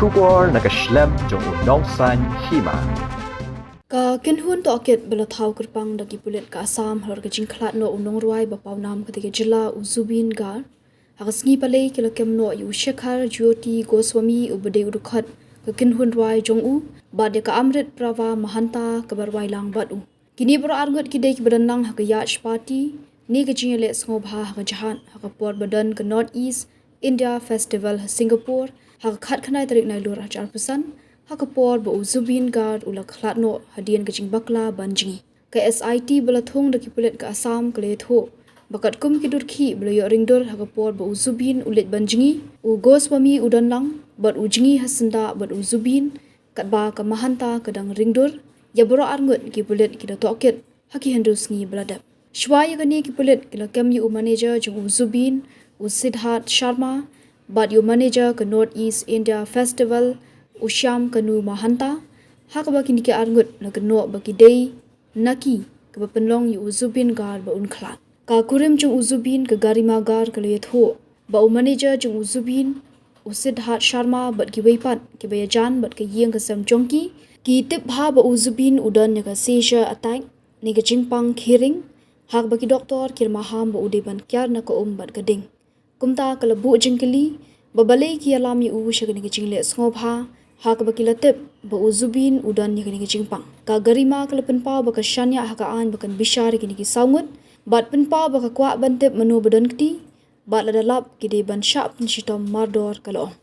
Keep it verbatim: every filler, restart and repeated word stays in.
Khubor na ka shlem jong u nongsan hima. Ka kynhun tohkit ba la thaw kyrpang da ki pulit ka Assam halor ka jingkhlad noh u nongrwai ba pawnam ka dei ka jylla u Zubeen Garg, ha ka sngi Palei ki la kem noh ïa u Shikhar Jyoti Goswami uba dei u dkhot ka kynhun rwai jong u, bad ïa ka Amrit Prabha Mahanta kaba rwai lang bad u. Kine baroh arngut ki dei kiba don lang ha ka yacht party ne ka jingïaleh sngewbha ha ka jahaj ha ka por ba don ka North East India Festival ha Singapore ha ka khatkhyndai tarik Nailur arhajar arphew san, ha ka por ba u Zubeen Garg u la khlad noh hadien ka jingbakla ban jngi. Ka S I T ba la thung da ki pulit ka Assam ka la ïathuh ba katkum ki dur khih ba la ïoh ringdur ha ka por ba u Zubeen u leit ban jngi, u Goswami u don lang bad u jngi ha syndah bad u Zubeen, katba ka Mahanta ka dang ringdur. Ïa baroh arngut ki pulit ki la tohkit ha ki hynriew sngi ba la dep. Shuwa ïa kane ki pulit ki la kem ïa u manager jong u Zubeen, u Siddharth Sharma, bad ïa u manager ka North East India Festival, u Shyam Kanu Mahanta, ha kaba kine ki arngut la kynnoh ba ki dei na ki kiba pynlong ïa u Zubeen Garg ba un khlad. Ka kurim jong u Zubeen ka Garima Garg ka la ïathuh ba u manager jong u Zubeen, u Siddharth Sharma bad kiwei pat kiba ïajan bad ka ïing ka sem jong ki, ki tip bha ba u Zubeen u don ïa ka seizure attack ne ka jingpang khih ring, ha kaba ki doktor ki la maham ba u dei ban kiar na ka um bad ka ding. Kumta ka la buh jingkylli ba balei ki ïalam ïa u sha kane ka jingleh sngewbha, ha kaba ki la tip ba u Zubeen u don ïa kane ka jingpang. Ka Garima ka la pynpaw ba ka shaniah ha ka aiñ ba kan bishar ïa kine ki saw ngut, bad pynpaw ba ka kwah ban tip mano ba don kti, bad lada lap ki dei ban shah pynshitom mardor, ka la ong.